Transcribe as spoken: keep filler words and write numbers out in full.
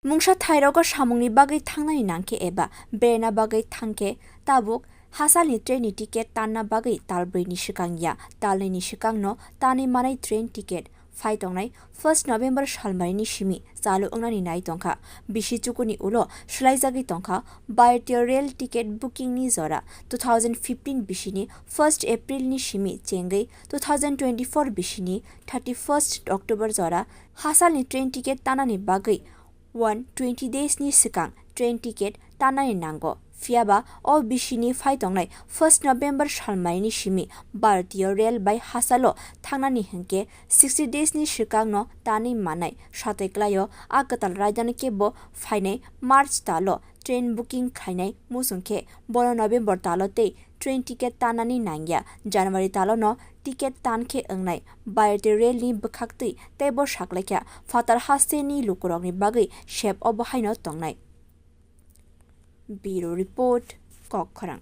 Mungsa thairogo samungni bagwi thangnani nangkhe eba berena bagwi thangkhe tabuk hasalni trainni ticket tanna bagwi talbrwini swkang ya talnwini swkangno tanwi manai train ticket phai tongnai first November salmarini simi chalu wngnani nai tongkha. Bisi chukuni ulo swlaijagwi tongkha Bharatiya Rail ticket bookingni jora two thousand fifteen bisini first Aprilni simi chengwi two thousand twenty-four bisini thirty-first October jora hasalni train ticket tanani bagwi one twenty days ni swkang train ticket tanani nango. Phiyaba o bisini phai tongnai first November salmaini simi Bharatiya Rail bai hasalo thangnani hinkhe sixty days ni swkangno tanwi manai. Satai klaio a kwtal raidani kebo phainai March talo train booking khlainai muchung khe bono November talo tei train ticket tanani nangya. January talono ticket tankhe wngnai. Bharatiya Railni bwkhaktwi teibo saklaikha phatar hasteni lukurokni bagwi sep obo haino tongnai. Bureau Report, Kokkhorang.